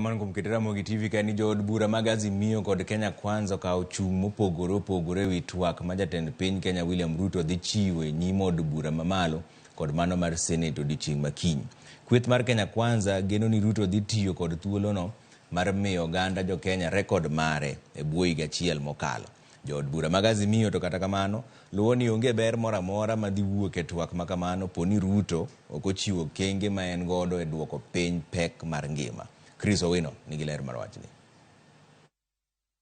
Erokamano kuom keto Ramogi TV ka ni jood bura mag Azimio kod Kenya Kwanza okawo chung' mopogore opogore ewi twak ma jatend piny Kenya William Ruto dhi chiwo e nyim od bura mamalo kod mano mar Senate odiochieng' ma kiny. Kweth mar Kenya Kwanza geno ni Ruto dhi tiyo kod thuolono mar miyo oganda jo Kenya rekod mare e bwo higa achiel mokalo. Jood bura mag Azimio to kata kamano luwo ni onge ber moro amora madhi wuok e twak ma kamano po ni Ruto ok ochiwo okenge ma en godo e duoko piny pek mar ngima. Chris Owino nigi ler mar wachni.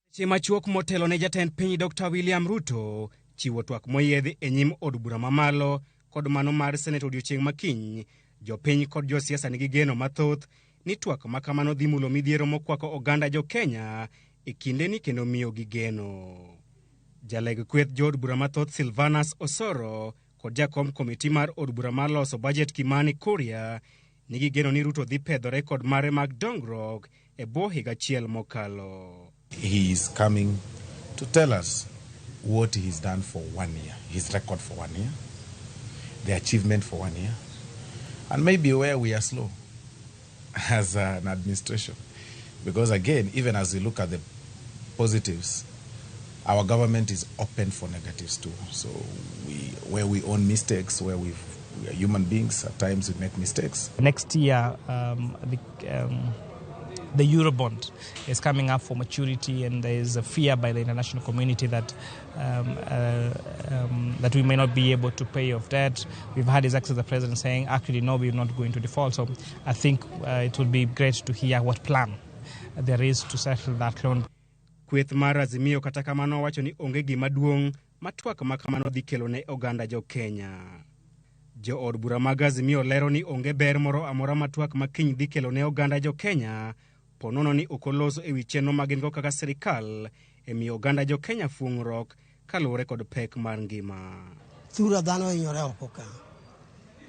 Weche machuok motelo ne jatend piny Dr. William Ruto chiwo twak moyiedhi e nyim od bura mamalo kod mano mar Senate odiochieng' makiny, jopiny kod josiasa nigi geno mathoth ni twak ma kamano dhi mulo midhiero mokwako oganda jo Kenya e kindeni kendo miyogi geno. Jaleg kweth jood bura mathoth Silvanus Osoro kod jakom komiti mar od bura mar loso bajet Kimani Kuria nigi geno ni Ruto dhi pedhore kod mare mag dongruok e bwo higa achiel mokalo. He is coming to tell us what he's done for one year, his record for one year, the achievement for one year, and maybe where we are slow as an administration. Because again, even as we look at the positives, our government is open for negatives too. So where we own mistakes, where we are human beings, at times we make mistakes. Next year, the Eurobond is coming up for maturity, and there is a fear by the international community that we may not be able to pay off debt. We've had His Excellency the President saying, actually, no, we're not going to default. So I think it would be great to hear what plan there is to settle that loan. Kweth mar Azimio kata kamano wacho ni onge gima duong' ma twak ma kamano dhi kelo ne oganda jo Kenya. Jo od bura mag Azimio lero ni onge ber moro amora ma twak ma kiny dhi kelo ne oganda jo Kenya po nono ni ok oloso ewi chenro ma gin go kaka sirikal e miyo oganda jo Kenya fuong'ruok kaluwore kod pek mar ngima. Thura dhano hinyore oko ka.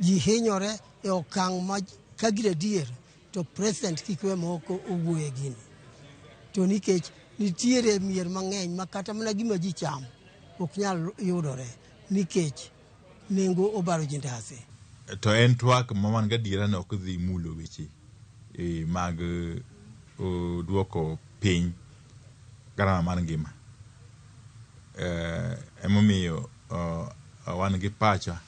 Ji hinyore e okang' ma ka gir adier to president kik we moko owuoye gini. To nikech nitiere mier mang'eny ma kata mana gima ji cham ok nyal yudore nikech nengo obaro ji ndasi. To en twak ma wan gadiera ni ok dhi mulo weche mag duoko piny garama mar ngima. Emomiyo wan gi pacha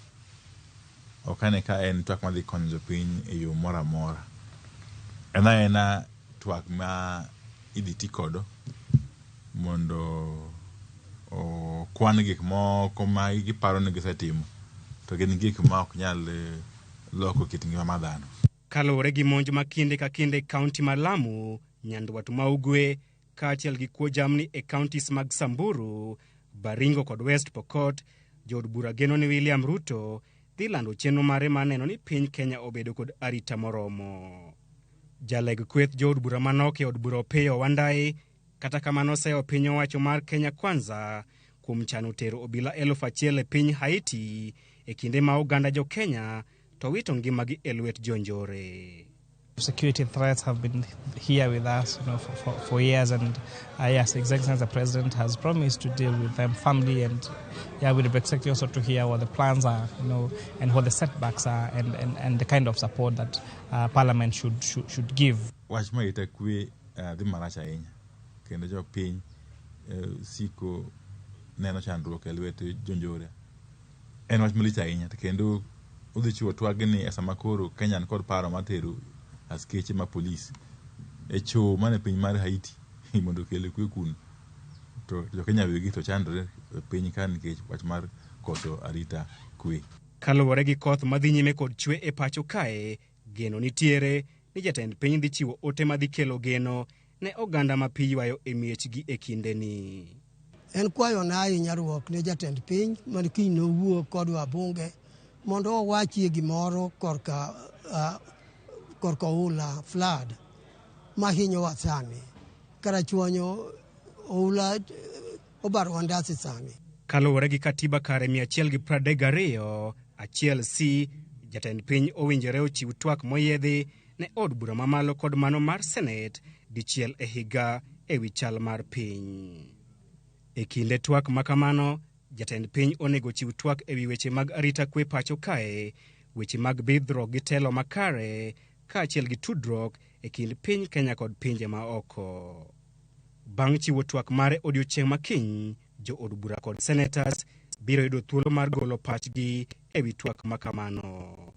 ok ane ka en twak madhi konyo jopiny e yo moro amora. En aena twak ma idhi ti kodo mondo okwan gik moko ma giparo ni gisetimo to gin gik ma ok nyal loko kit ngima mar dhano. Kaluwore gi monj ma kinde ka kinde e kaunti mar Lamu, Nyandwat ma Ugwe, kaachiel gi kuo jamni e counties mag Samburu, Baringo kod West Pokot, jood bura geno ni William Ruto dhi lando chenro mare mar neno ni piny Kenya obedo kod arita moromo. Jaleg kweth jood bura manok e od bura Opiyo Wandayi kata kamano oseyo piny owacho mar Kenya Kwanza kuom chano tero obila 1,000 e piny Haiti e kinde ma oganda jo Kenya to wito ngimagi e lwet jonjore. Security threats have been here with us, for years, and yes, His Excellency the President has promised to deal with them firmly, and we'll be expecting also to hear what the plans are, and what the setbacks are, and the kind of support that Parliament should give. Wach mar arita kwe dhi marach ahinya kendo jopiny siko neno chandruok e lwet jonjore. En wach malich ahinya to kendo odhi chiwo twagni e sama koro Kenya ni kod paro mar tero askeche ma polis e choo man e piny mar Haiti mondo okel kwe kuno. To jo Kenya wegi to chandore e piny ka nikech wach mar koso arita kwe. Kaluwore gi koth madhi nyime kod chwe e pacho kae, geno nitiere ni jatend piny dhi chiwo ote madhi kelo geno ne oganda ma pi ywayo e miechgi e kindeni. En kwayona ahinya ruok ne jatend piny man kiny nowuo kod wabunge mondo owachie gimoro korka oula flood mahinyowa sani. Karachuonyo oula obaro ndasi sani. Kaluwore gi katiba kare 132 1 C, jatend piny owinjore ochiw twak moyiedhi ne od bura mamalo kod mano mar Senate dichiel e higa ewi chal mar piny. E kinde twak ma kamano, jatend piny onego chiw twak ewi weche mag arita kwe pacho kae, weche mag bidhruok gi telo makare, kaachiel gi tudruok e kind piny Kenya kod pinje ma oko. Bang' chiwo twak mare odiochieng' ma kiny, jo od bura kod senators biro yudo thuolo mar golo pachgi e wi twak ma kamano.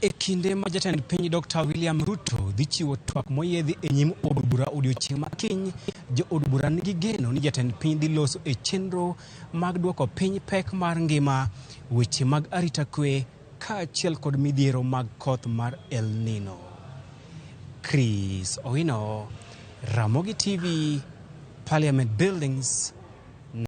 E kinde ma jatend piny Dr. William Ruto dhi chiwo twak moyiedhi e nyim od bura odiochieng' ma kiny, jo od bura nigi geno ni jatend piny dhi loso e chenro mag duoko piny pek mar ngima, weche mag arita kwe kaachiel kod midhiero mag koth mar El Nino. Chris Owino, Ramogi TV, Parliament Buildings,